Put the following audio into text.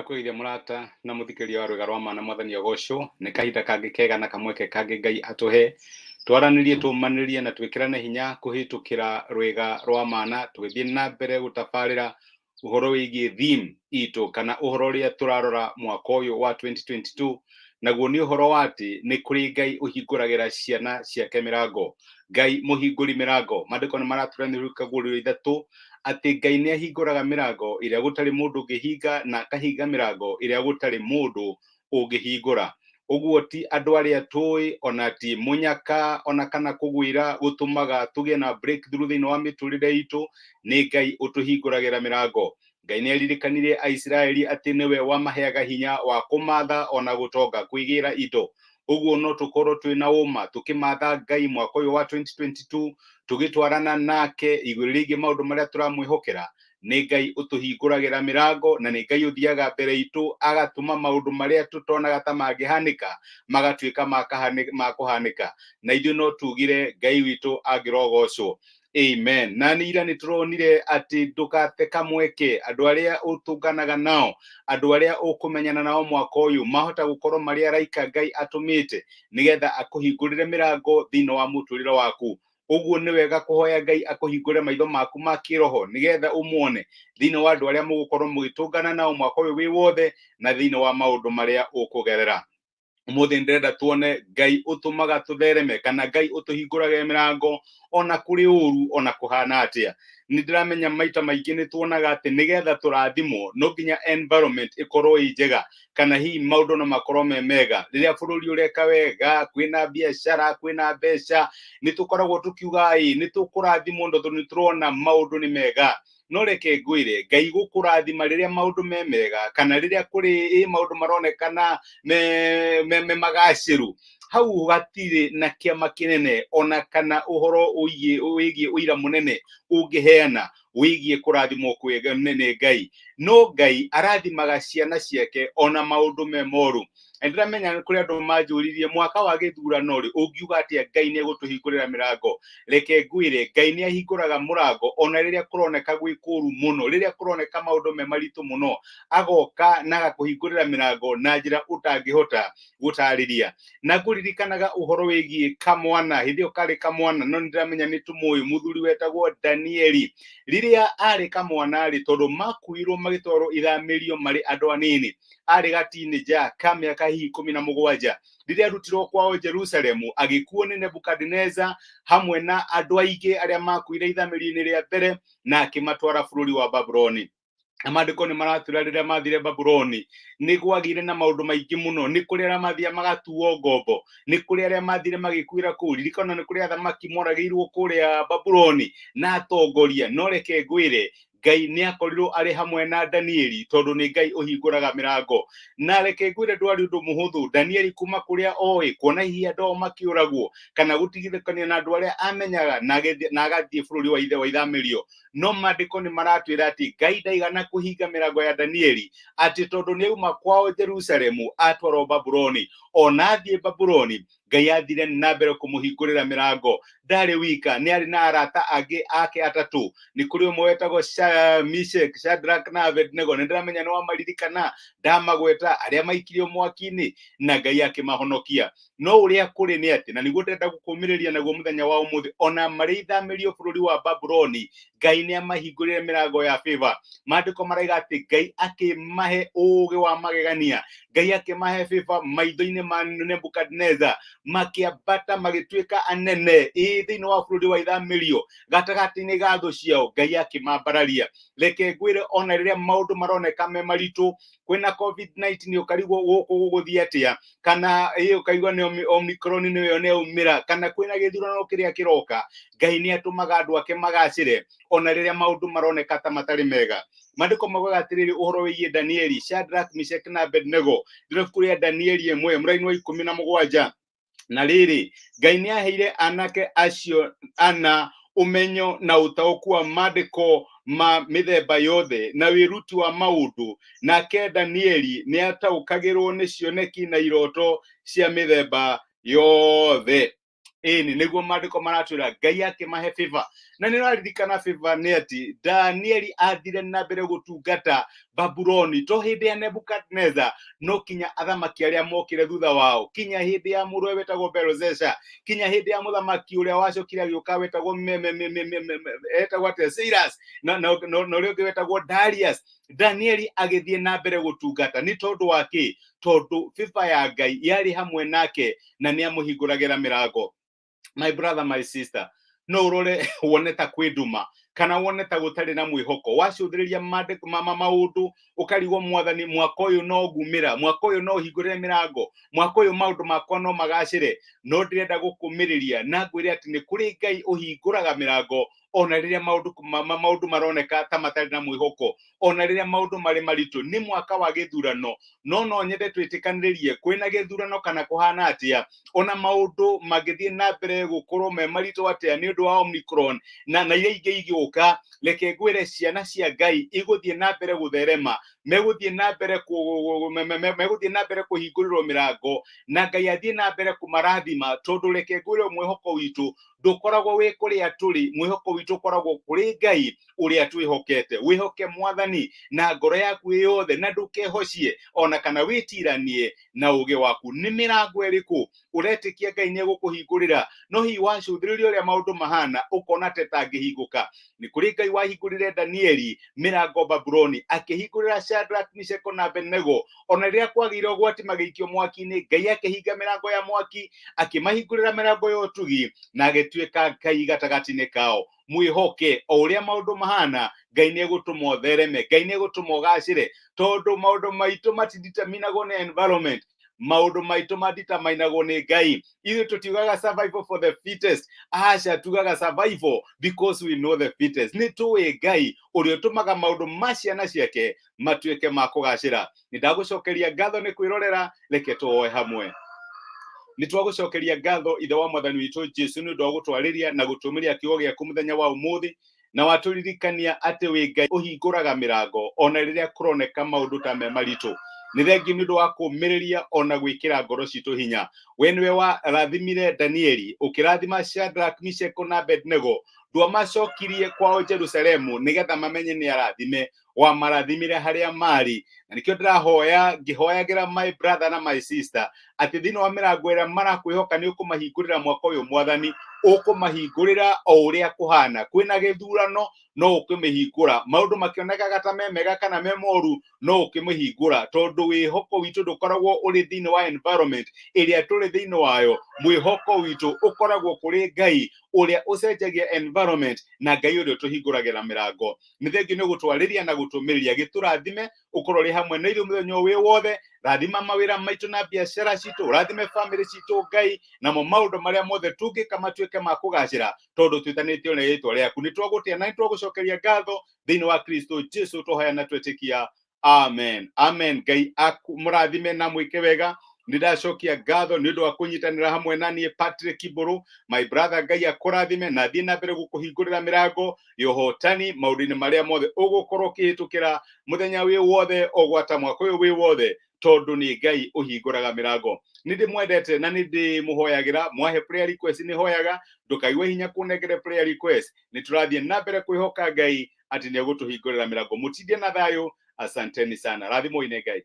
Ndakũgeithia mũrata na mũthikĩrĩria wa rwĩga rwa ma na mwathani agocwo nĩ kahinda kangĩ kega na kamweke kangĩ Ngai atũhe twaranĩrie tũmanĩrie na twĩkĩrane hinya kũhĩtũkĩra rwĩga rwa mana tũgĩthiĩ na mbere gũtabarĩra ũhoro wĩgiĩ theme itũ kana ũhoro ũrĩa tũrarora mwaka ũyũ wa 2022 naguo nĩ ũhoro wa atĩ nĩ kũrĩ Ngai ũhingũragĩra ciana ciake mĩrango. Ngai mũhingũri mĩrango. Maandĩko nĩ maratũra nĩ kagũrĩro ithatũ atĩ Ngai nĩ ahingũraga mĩrango ĩrĩa gũtarĩ mũndũ ũngĩhinga na akahinga mĩrango ĩrĩa gũtarĩ mũndũ ũngĩhingũra. Ũguo ti andũ arĩa tũĩ ona ti mũnyaka ona kana kũgwĩra gũtũmaga tũgĩe na breakthrough thĩinĩ wa mĩtũrĩre itũ, nĩ Ngai ũtũhingũragĩra mĩrango. Ngai nĩ aririkanire Aisiraeli atĩ nĩwe wamaheaga hinya wa kũmatha ona gũtonga kwĩgĩra indo. Ũguo no tũkorwo twĩ na ũma tũkĩmatha Ngai mwaka ũyũ wa 2022 tũgĩtwarana nake igũrũ rĩgiĩ maũndũ marĩa tũramwĩhokera. Nĩ Ngai ũtũhingũragĩra mĩrango na nĩ Ngai ũthiaga mbere itũ agatũma maũndũ marĩa tũtonaga ta mangĩhanĩka magatuĩka ma kũhanĩka. Na ithuĩ no tugire Ngai witũ angĩrogocwo. Amen. Na nĩ ira nĩ tũronire atĩ ndũgate kamweke andũ arĩa ũtũnganaga nao, andũ arĩa ũkũmenyana nao mwaka ũyũ mahota gũkorwo marĩ araika Ngai atũmĩte nĩgetha akũhingũrĩre mĩrango thĩinĩ wa mũtũrĩre waku. Ũguo nĩ wega kũhoya Ngai akũhingũre maitho maku ma kĩroho nĩgetha ũmuone thĩinĩ wa andũ arĩa mũgũkorwo mũgĩtũngana nao mwaka ũyũ wĩ wothe na thĩinĩ wa maũndũ marĩa ũkũgerera. Ũmũthĩ ndĩrenda tuone Ngai ũtũmaga tũthereme kana Ngai ũtũhingũrage mĩrango ona kũrĩ ũru ona kũhana atĩa. Nĩ ndĩramenya maita maingĩ nĩ tuonaga atĩ nĩgetha tũrathimwo no nginya environment ĩkorwo ĩ njega kana hihi maũndũ no makorwo me mega. Rĩrĩa bũrũri ũreka wega, kwĩna biacara, kwĩna mbeca, nĩ tũkoragwo tũkiuga ĩ nĩ tũkũrathimwo tondũ nĩ tũrona maũndũ nĩ mega. No reke ngwĩre, Ngai gũkũrathima rĩrĩa maũndũ me mega kana rĩrĩa kũrĩ ĩ maũndũ maronekana me magacĩru, hau hatirĩ na kĩama kĩnene ona kana ũhoro wĩgiĩ ũira mũnene ũngĩheana wĩgiĩ kũrathimwo nĩ Ngai. No Ngai arathimaga ciana ciake ona maũndũ me moru. Na ndĩramenya nĩ kũrĩ andũ manjũririe mwaka wa gĩthurano rĩ, ũngiuga atĩa Ngai nĩ egũtũhingũrĩra mĩrango? Reke ngwĩre, Ngai nĩ ahingũraga mũrango ona rĩrĩa kũroneka gwĩ kũru mũno, rĩrĩa kũroneka maũndũ me maritũ mũno, agoka na agakũhingũrĩra mĩrango na njĩra ũtangĩhota gũtarĩria. Na ngũririkanaga ũhoro wĩgiĩ kamwana, hĩndĩ ĩyo karĩ kamwana, no nĩ ndĩramenya nĩ tũmũĩ, mũthuri wetagwo Danieli. Rĩrĩa arĩ kamwana rĩ, tondũ makuirwo magĩtwarwo ithamĩrio marĩ andũ anini, arĩ gatinĩnja ka mĩaka hihi 17 rĩrĩa arutirwo kwao Jerusalemu agĩkuo nĩ Nebukadineza hamwe na andũ aingĩ arĩa makuire ithamĩrio-inĩ rĩa mbere na akĩmatwara bũrũri wa Babuloni. Na maandĩko nĩ maratwĩra rĩrĩa mathire Babuloni nĩ gwagĩire na maũndũ maingĩ mũno. Nĩ kũrĩ arĩa mathire magatuo ngombo, nĩ kũrĩ arĩa mathire magĩkuĩra kũu. Ririkana nĩ kũrĩ athamaki moragĩirwo kũrĩa Babuloni na atongoria. No reke ngwĩre, Ngai nĩ akorirwo arĩ hamwe na Danieli tondũ nĩ Ngai ũhingũraga mĩrango. Na reke ngwĩre ndwarĩ ũndũ mũhũthũ Danieli kuma kũrĩa oĩ kuona hihi andũ ao makĩũragwo kana gũtigithũkanio na andũ arĩa amenyaga na agathiĩ bũrũri wa ithe wa ithamĩrio. No maandĩko nĩ maratwĩra atĩ Ngai ndaigana kũhinga mĩrango ya Danieli atĩ tondũ nĩ auma kwao Jerusalemu atwarwo Babuloni. Ona athiĩ Babuloni Ngai athire na mbere kũmũhingũrĩra mĩrango. Ndarĩ wika, nĩ arĩ na arata angĩ ake atatũ. Nĩ kũrĩ ũmwe wetagwo Meshach, Shadrach na Abednego. Nĩ ndĩramenya nĩ wamaririkana, ndamagweta, arĩa maikirio mwaki-inĩ na Ngai akĩmahonokia. No ũrĩa kũrĩ nĩ atĩ, na nĩguo ndĩrenda gũkũmĩrĩria naguo mũthenya wa ũmũthĩ, ona marĩ ithamĩrio bũrũri wa Babuloni, Ngai nĩ amahingũrĩre mĩrango ya favor. Maandĩko maraiga atĩ Ngai akĩmahe ũũgĩ wa magegania, Ngai akĩmahe favor maitho-inĩ ma Nebukadneza, makĩambata magĩtuĩka anene ĩ thĩinĩ wa bũrũri wa ithamĩrio, gatagatĩ-inĩ ga thũ ciao Ngai akĩmambararia. Reke ngwĩre, ona rĩrĩa maũndũ maroneka me maritũ, kwĩna COVID-19 ũkarigwo gũkũ gũgũthiĩ atĩa, kana ĩ ũkaigua nĩ Omicron nĩyo nĩyaumĩra, kana kwĩna gĩthurano kĩrĩa kĩroka, Ngai nĩ atũmaga andũ ake magacĩre ona rĩrĩa maũndũ maroneka ta matarĩ mega. Maandĩko maugaga atĩrĩrĩ ũhoro wĩgiĩ Danieli, Shadrach, Meshach na Abednego. Ndĩrĩ ibuku rĩa Danieli 1 mũraini wa 17. Na rĩrĩ, Ngai nĩ aheire anake acio ana ũmenyo na ũtaũku wa maandĩko ma mĩthemba yothe na wĩruti wa maũndũ, nake Danieli nĩ ataũkagĩrwo nĩ cioneki na iroto cia mĩthemba yothe. Ĩni nĩguo maandĩko maratwĩra Ngai akĩmahe favor. Na nĩ ũraririkana favor nĩ atĩ Danieli athire na mbere gũtungata Babuloni, to hĩndĩ ya Nebukadneza, no kinya athamaki arĩa mokire thutha wao, kinya hĩndĩ ya mũrũwe wetagwo Belzesha, kinya hĩndĩ ya mũthamaki ũrĩa wacokire agĩũka wetagwo etagwo atĩa, Cyrus, na ũrĩa ũngĩ wetagwo Darius. Danieli agĩthiĩ na mbere gũtungata nĩ tondũ wa kĩ? Tondũ favor ya Ngai yarĩ hamwe nake na nĩ amũhingũragĩra mĩrango. My brother, my sister, no ũrore wone ta kwĩ nduma kana wone ta gũtarĩ na mwĩhoko, wacũthĩrĩria maũndũ ũkarigwo, Mwathani, mwaka ũyũ no ngumĩra, mwaka ũyũ no hingũrĩre mĩrango, mwaka ũyũ maũndũ makwa no magacĩre. No ndĩrenda gũkũmĩrĩria na ngwĩre atĩ nĩ kũrĩ Ngai ũhingũraga mĩrango ona rĩrĩa maũndũ maroneka ta matarĩ na mwĩhoko, ona rĩrĩa maũndũ marĩ maritũ. Nĩ mwaka wa gĩthurano, no nyende twĩtĩkanĩrĩrie, kwĩna gĩthurano kana kũhana atĩa, ona maũndũ mangĩthiĩ na mbere gũkorwo me maritũ atĩa nĩ ũndũ wa Omicron na iria ingĩ igĩũka, reke ngwĩre, ciana cia Ngai igũthiĩ na mbere gũtherema, megũthiĩ na mbere kũhingũrĩrwo mĩrango na Ngai athiĩ na mbere kũmarathima, tondũ reke ngwĩre, mwĩhoko witũ ndũkoragwo wĩ kũrĩa tũrĩ, mwĩhoko witũ ũkoragwo kũrĩ Ngai ũrĩa twĩhokete. Wĩhoke Mwathani na ngoro yaku ĩ yothe na ndũkehocie ona kana wĩtiranie na ũgĩ waku. Nĩ mĩrango ĩrĩkũ ũretĩkia Ngai nĩ egũkũhingũrĩra, no hihi wacũthĩrĩria ũrĩa maũndũ mahana ũkona ta ĩtangĩhingũka? Nĩ kũrĩ Ngai wahingũrĩre Danieli mĩrango Babuloni, akĩhingũrĩra Shadrach, Meshach na Abednego. Ona rĩrĩa kwagĩire ũgwati magĩikio mwaki-inĩ, Ngai akĩhinga mĩrango ya mwaki, akĩmahingũrĩra mĩrango ya ũtugi na agĩtuĩka Ngai gatagatĩ-inĩ kao. Mwĩhoke o ũrĩa maũndũ mahana, Ngai nĩ egũtũma ũthereme, Ngai nĩ egũtũma ũgacĩre, tondũ maũndũ maitũ matideterminagwo nĩ environment, maũndũ maitũ maditamainagwo nĩ Ngai. Ithuĩ tũtiugaga survival for the fittest, aca, tugaga survival because we know the fittest. Nĩ tũĩ Ngai ũrĩa ũtũmaga maũndũ ma ciana ciake matuĩke ma kũgacĩra. Nĩ ndagũcokeria ngatho nĩ kwĩrorera, reke tũoe hamwe. Nĩ twagũcokeria ngatho, Ithe wa Mwathani witũ Jesu, nĩ ũndũ wa gũtwarĩria na gũtũmĩria kiugo gĩaku mũthenya wa ũmũthĩ, na watũririkania atĩ wĩ Ngai ũhingũraga mĩrango ona rĩrĩa kũroneka maũndũ ta me maritũ. Nĩ thengiũ nĩ ũndũ wa kũũmĩrĩria ona gwĩkĩra ngoro citũ hinya. We nĩwe warathimire Danieli, ũkĩrathima Shadrach, Meshach na Abednego. Ndwamacokirie kwao Jerusalemu nĩgetha mamenye nĩ arathime, wamarathimire harĩa marĩ. Na nĩkĩo ndĩrahoya ngĩhoyagĩra my brother na my sister atĩ thĩinĩ wa mĩrango ĩrĩa marakwĩhoka nĩ ũkũmahingũrĩra mwaka ũyũ, Mwathani, ũkũmahingũrĩra o ũrĩa kũhana. Kwĩna gĩthurano, no ũkĩmĩhingũra. Maũndũ makĩonekaga ta me mega kana me moru, no ũkĩmĩhingũra, tondũ wĩhoko witũ ndũkoragwo ũrĩ thĩinĩ wa environment ĩrĩa tũrĩ thĩinĩ wayo. Mwĩhoko witũ ũkoragwo kũrĩ Ngai ũrĩa ũcenjagia environment na Ngai ũrĩa ũtũhingũragĩra mĩrango. Nĩ thengiũ nĩ gũtwarĩria na gũtũmĩrĩria. Gĩtũrathime, ũkorwo ũrĩ hamwe na ithuĩ mũthenya wĩ wothe. Rathima mawĩra maitũ na biacara citũ, rathime famĩlĩ citũ, Ngai, namo maũndũ marĩa mothe tũngĩka matuĩke ma kũgacĩra, tondũ twĩtanĩtio na rĩtwa rĩaku. Nĩ twagũtĩa na nĩ twagũcokeria ngatho thĩinĩ wa Kristo Jesu tũhoya na twetĩkia, amen, amen. Ngai mũrathime na mwĩke wega. Nĩ ndacokia ngatho nĩ ũndũ wa kũnyitanĩra hamwe na niĩ Patrick Mbũrũ. My brother, Ngai akũrathime na thiĩ na mbere gũkũhingũrĩra mĩrango ya ũhotani maũndũ-inĩ marĩa mothe ũgũkorwo ũkĩhĩtũkĩra mũthenya wĩ wothe, ogwata mwaka ũyũ wĩ wothe, tondũ nĩ Ngai ũhingũraga mĩrango. Nĩ ndĩmwendete na nĩ ndĩmũhoyagĩra. Mwahe prayer request nĩ hoyaga, ndũkaigue hinya kũnengere prayer request. Nĩ tũrathiĩ na mbere kwĩhoka Ngai atĩ nĩ egũtũhingũrĩra mĩrango. Mũtindie na thayũ, asanteni sana, rathimwo nĩ Ngai.